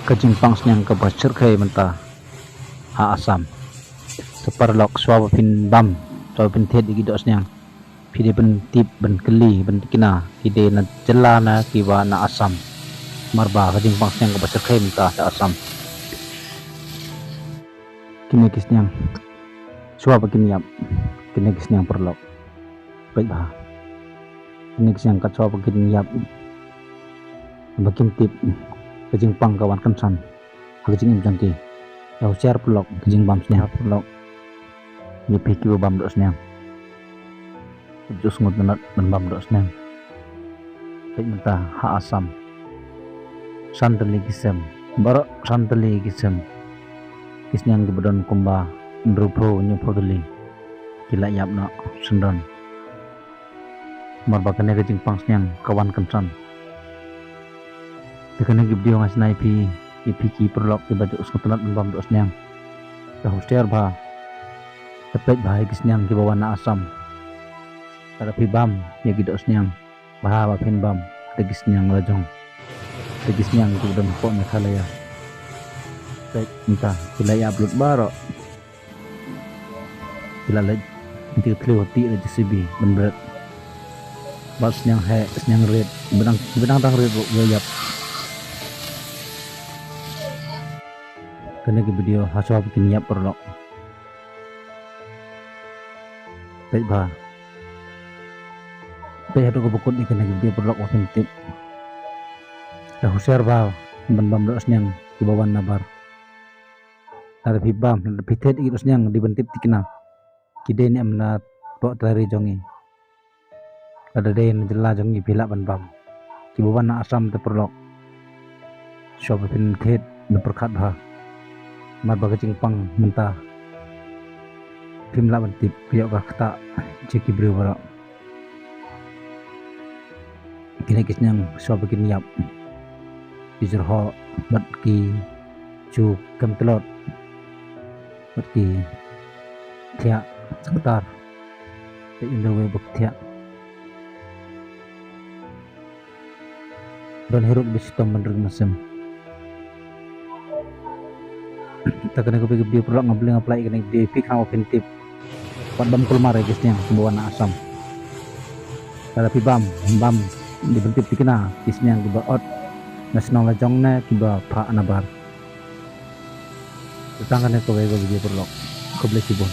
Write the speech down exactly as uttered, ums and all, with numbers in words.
Ka jingpang sniang kaba shyrkhei mynta ha Assam. Te paralok, shuwa ba phin bam, shuwa ba phin thied ïa ki doh sniang, phi dei ban tip, ban kylli, ban tikna ki dei na jylla na kiba na Assam. Namar ba ka jingpang sniang kaba shyrkhei mynta ha Assam. Kine ki sniang, shuwa ba kin ïap, kine ki sniang paralok, peit bha. Kine ki sniang kat shuwa ba kin ïap, ba kim tip, ka jingpang ka wan kynsan ha ka jingim jong ki. Ïa husiar paralok, ka jingbam sniang paralok. Ïa phi kiba bam doh sniang, ju sngewtynnat ban bam doh sniang. Peit mynta ha Assam, san tylli ki sem, baroh san tylli ki sem, ki sniang kiba don kumba hynriewphew hynñiewphew tylli ki la ïap noh syndon. Namar ba kane ka jingpang sniang ka wan kynsan. Te kane ka video nga shna ïa phi, ïa phi ki paralok kiba ju sngewtynnat ban bam doh sniang. Te husiar bha, te peit bha ïa ki sniang kiba wan na Assam. Lada phi bam ïa ki doh sniang, bha ba phin bam ïa ki sniang la jong, ïa ki sniang kiba don hapoh Meghalaya. Peit mynta ki la ïap lut baroh. Ki la leit, ki thliew ha tih da J C B ban bret. Bad sniang heh, sniang rit, ba dang, ba dang dang rit ruh ki ïap. Kane ka video ha shuwa ba kin ïap paralok. Peit bha. Peit haduh kaba kut ïa kane ka video paralok ba phin tip. Te husiar bha ban bam doh sniang kiba wan nabar. Lada phi bam, lada phi thied ïa ki doh sniang, dei ban tip tikna ki dei ne em na poh trai ri jong ngi. Lada dei na jylla jong ngi phi lah ban bam. Kiba wan na Assam te paralok, shuwa ba phin thied, ban pyrkhat bha. Namar ba ka jingpang mynta phim lah ban tip, phi ïoh ka ktah jong ki briew baroh. Kine ki sniang shuwa ba kin ïap, ki jyrhoh bad ki ju kem tlot bad ki thiah ktar. Te ynda wei ba ki thiah, don hi ruh ba shitom ban ring mynsiem. Te kane ka video paralok nga bling apply kane ka video ïa phi khnang ba phin tip. Wat bam kulmar ïa ki sniang kiba wan na Assam. Lada phi bam, bam, dei ban tip tikna ki sniang kiba ot na shnong la jong ne kiba phah nabar. Te tang kane kawei ka video paralok. Khublei shibun.